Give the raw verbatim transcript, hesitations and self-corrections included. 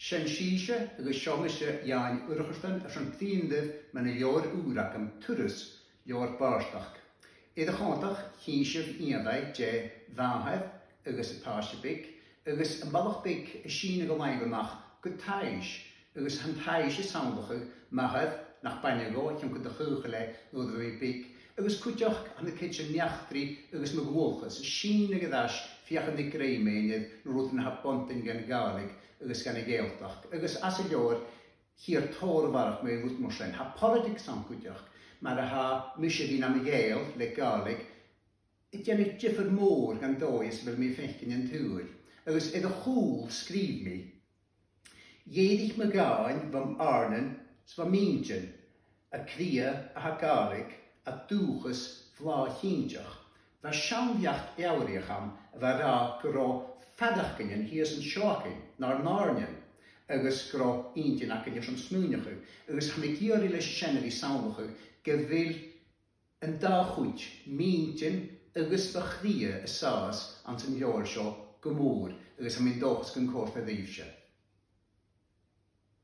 Sin sibhse agus seo mise, Iain Urchardan, airson bruidhinn ribh mun leabhar ùr agam, Turas, leabhar bàrdachd. Air a' chòmhdach, chì sibh ìomhaigh de mhàthair agus a pàiste beag, agus am balach beag a' sìneadh a làimh a-mach gu taibhse, agus tha an taibhse a' samhlachadh màthair nach b' aithne dhomh, a' tionndadh a chaochail le nuair a bha mi beag, agus cuideachd ann an ceann an eachdraidh agus mo dhualchas, a' sìneadh air ais feuchainn ri grèim fhaighinn air na rudan a tha buntainn dhan Ghàidhlig agus dhan a' Ghàidhealtachd. Agus anns an leabhar, chì sibh tòrr a bharrachd mu rud mar sin. Tha poilitigs ann cuideachd, mar a tha mise a bhith nam Ghàidheal le Gàidhlig, a' dèanamh diofar mòr dhan dòigh sa bheil mi a' faicinn an t-saoghail. Agus air a' chùl sgrìobh mi: Dh'èirich mo dhàin bhom àirnean 's bhom inntinn, a cridhe a tha Gàidhlig, a dhùthchas bhlàth chinnteach. Bha seann bheachd eabhraidheach ann a bha ag ràdh gun robh faireachdainnean shìos an seo againn, nar n-àirnean, agus gun robh inntinn againn airson smaoineachadh, agus tha mi ag iarraidh leis sin a bhith a' samhlachadh gu bheil an dà chuid, m' inntinn agus mo chridhe, an sàs anns an leabhar seo gu mòr, agus tha mi an dòchas gun còrd e ribhse.